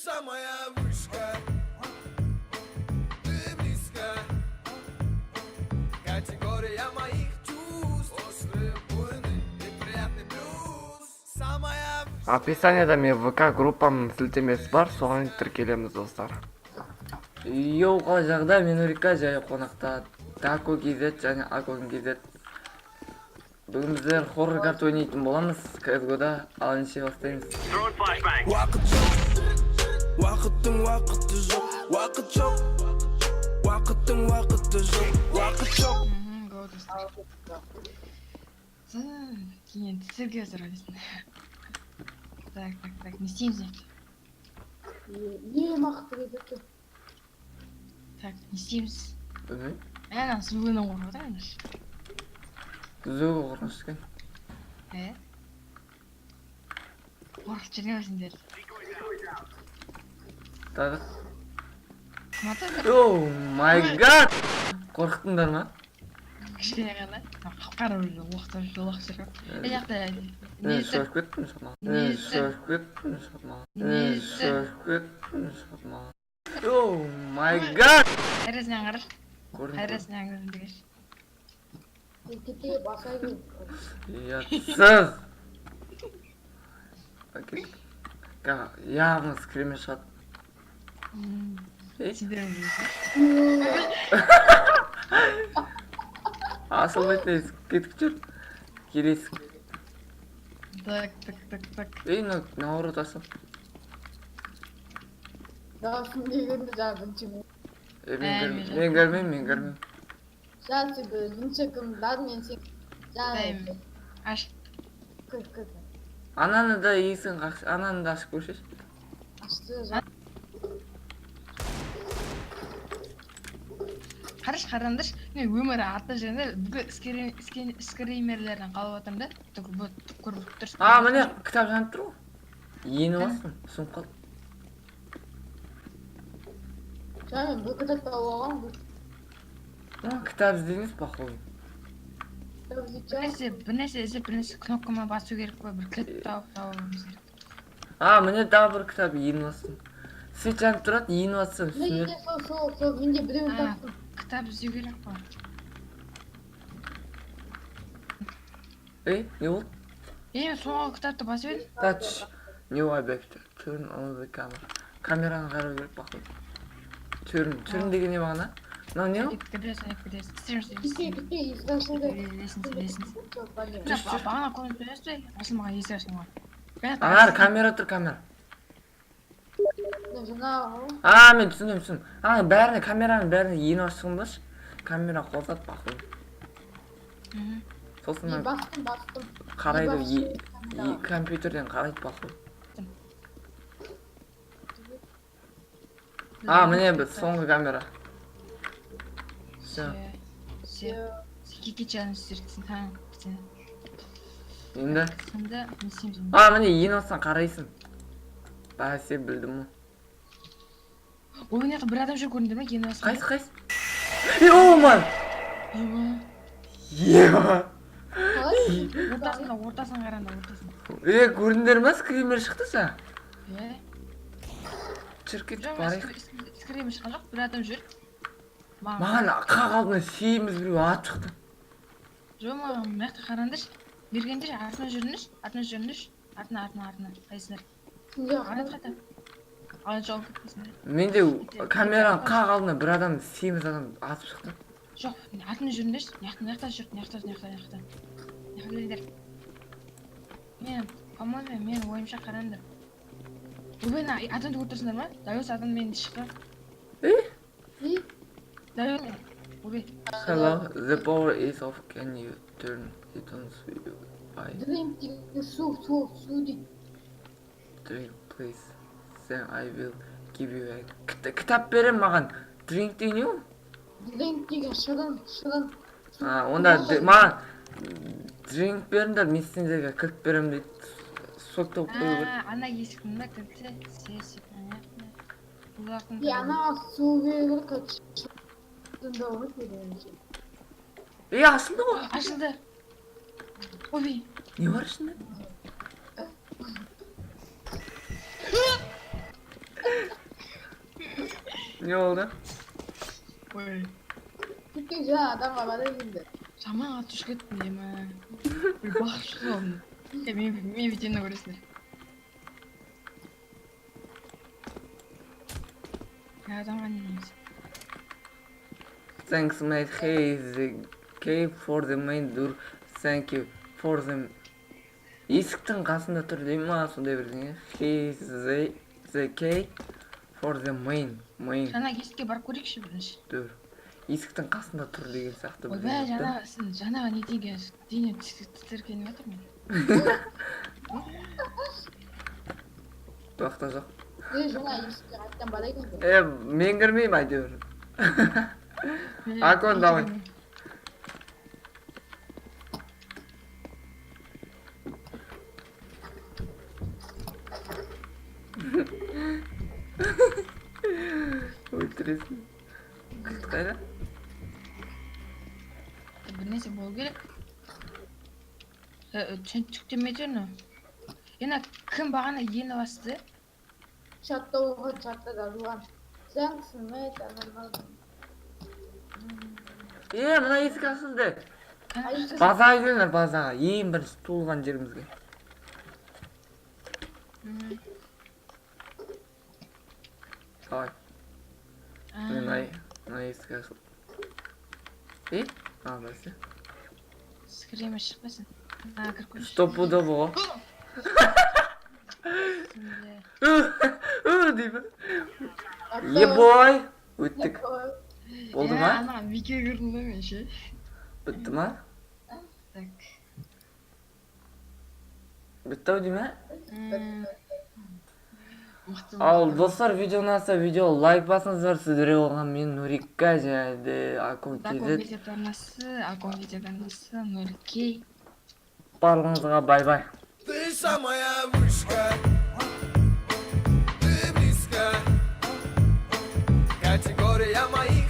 Самая вышка. Ты близко. Категория моих чувств. Острые, буйные и приятный плюс. Самая Описанияда мен ВК группамның сілтемесі бар, соған тіркелеміз, достар. Йоу, қалай жағдай? Мен Нурика, және қонақта Тако KZ және Акон KZ. Бүгін біздер хоррор карта ойнайтын боламыз CSGO-да. Ал ендеше бастаймыз. Уақыт жоқ, уақыттың уақыты жоқ, уақыт жоқ, уақыттың уақыты жоқ, уақыт жоқ. Го, достар. Кейін сізге сұрайсың. Так, так, так, не істейміз енді? Не мықты кетті. Так, не істейміз? Білмеймін. Ана звугынан қорқып отырмын. Түзу қорқыныш екен. Е? Қорқытып жүрген сендер. Тағы. Кім атады? Oh my God! Қорықтыңдар ма? Кішкене ғана. Қап-қара бір лоқтап лоқ жүр. Мына жақта Мен не тұр? шошып кеттім шамалы. Не Мен тұр? шошып кеттім шамалы. Не Мен тұр? шошып кеттім шамалы. Oh my God! Қайрасынан қарашы. Көрдім. Қайрасынан көрдім дегенші. Кете баса кел. Ұятсыз! Окей. Явно скример шығады. Ей, Сендер білесің. Асылмайтын есік, кетіп жүр. Келесі. Так, так, так, так. Ей, мынау наоборот асыл. Дауысым дегенде жаңа бірінші мен. Е, мен Ә, көрмеймін, мен көрмеймін, мен көрмеймін. Жаңа сен бірінші кім бар, мен сен. Жаңа Дайым. Аш. кір кір. Ананы да есігін қақшы, ананы да ашып көрсеші. Ашты жаңа. Қарашы, қараңдаршы, мен өмірі артта жүргенде бүкіл скримерлерден қалып жатырмын да. Түк түк көріп тұрсың. А, міне кітап жанып тұр ғой. Ені бассын, түсініп қалдым. Жаңа мен бір кітап тауып алғанмын. А, кітап іздейміз, походу. Кітап бір іздейді. нәрсе, бір нәрсе іздеп, бір нәрсе кнопкама басу керек қой, бір кілт тауып табуымыз керек. А, міне тағы бір кітап, ені бассын. Свет жанып тұрады, ені бассам Міне сөнеді. сол сол сол менде біреуін А. таптым. Кітап іздеу керек қой. Ей, не болды? Е, мен соңғы кітапты басып едім. Touch new object. Turn on the camera. Камераны қарау керек, походу. Turn, turn деген не мағына? Мынау не ол? Екі білесің, екі білесің. Істейміз, Кете істейміз. кете есік ашылды. Лестница, лестница. Жүр, Мына бағана көрініп тұрсыз ба? Ашылмаған, есік ашылмаған. Ана камера тұр, камера. Жаңағы А, мен түсіндім, түсіндім. А, бәріне камераның бәріне ені ашсаңдаршы. Камера қосады, походу. Мгм. Сосын мен мына бастым бастым. қарайды, Мен компьютерден қарайды, походу. А, міне бір соңғы камера. Все. Все. Кики челлендж істерсің, ха, сен. Енді. Сонда не істейміз енді? А, міне ені алсаң қарайсың. Бәсе, білдім ғой. Ой, мына жақта бір адам жүр, көрдіңдер ме? Ені басқан. Қайсы, қайсы? Е, о, ман! Ема. Ема! Қалай? Ортасында, ортасын қараңдар, ортасын. Е, көрдіңдер ма, скример шықты са? Е? Жүр, кеттік, Жоқ, барайық. скример шыққан жоқ, бір адам жүр. Маған қақ алдынан семіз біреу атып шықты. Жоқ, маған мына жақта қараңдаршы. Бергендер, артына жүріңдерші, артына жүріңдерші. Артына, артына, артына. Қайсыңдар? Сенде Артына қайта. Ана жауып кетпесіңдер. Менде камераның қақ алдына бір адам, семіз адам атып шықты. Жоқ, артына жүріңдерші. Мына жақта, мына жақта жүр, мына жақта, мына жақта, мына жақта. Мына жақта келіңдер. Мен, по-моему, менің ойымша қараңдар. Ойбай, мына адамды көріп тұрсыңдар ма? Дәл осы адам менен шықты. Е? И Дәл мен. Ойбай. Hello, the power is off. Can you turn it on so you I drink деген су су су дейді. Drink, please. Then I will give you a кітап берем маған. Drink деген не ол? Drink деген шырын шырын. А, онда маған drink беріңдер, мен сендерге кілт беремін дейді. Сок тауып қою керек. А, ана есіктің ба кілті? Все, все, понятно. Бұлардың И ана су беру керек короче. Шырынды ғой меніңше. Е, ашылды ғой. Ашылды. Ойбай. Не бар ішінде? Не болды? Ой. Кеткен жаңа адамға бара енді. Жаман қатты ұшып кеттім ема. Бір бақып шықты алдым. Е, мен видеоны көресіңдер. Е, адамға не дейміз? Thanks, mate. Hey, the key for the main door. Thank you for the. Есіктің қасында тұр дей ма, сондай бірдеңе. Hey, the key for the main Жаңа есікке барып көрейікші бірінші. door. Есіктің қасында тұр деген сияқты Ойбай, бірдеңе да. жаңа сен жаңағы не деген дене тітіркеніп жатыр мен. Бұл жақта жоқ. Е, жаңа есікке қайтадан бара екен. Е, мен кірмеймін әйтеуір. Акон, давай. Өлтіресің. Кілт қайда? Бір нәрсе болу керек. Түктемей жүр. Ена кім бағана ені басты? Чатта оқы, чатта жазылған. Thanks, mate. Анау. Е, мына есік ашылды. Қане. Базаға келіңдер, базаға. Ең бірінші туылған жерімізге. Давай. Мына есік ашылды. Е? А, бәсе. Скриме шықпасын. А, кіріп көрші. Стопудово ғой. Ү деймін. Ебой! Өттік. Болды ма? Ана бекер кірдім да мен ше. Бітті ма? Так. Бітті ау деймін? Мықты. Ал достар, видео ұнаса, видео лайк басыңыздар. Сіздерге болған мен, Нурика, және де Акон Акон KZ. KZ арнасы, Акон KZ арнасы, Нұркей. Барлығыңызға бай бай. Ты самая вышка, ты близко. Категория моя.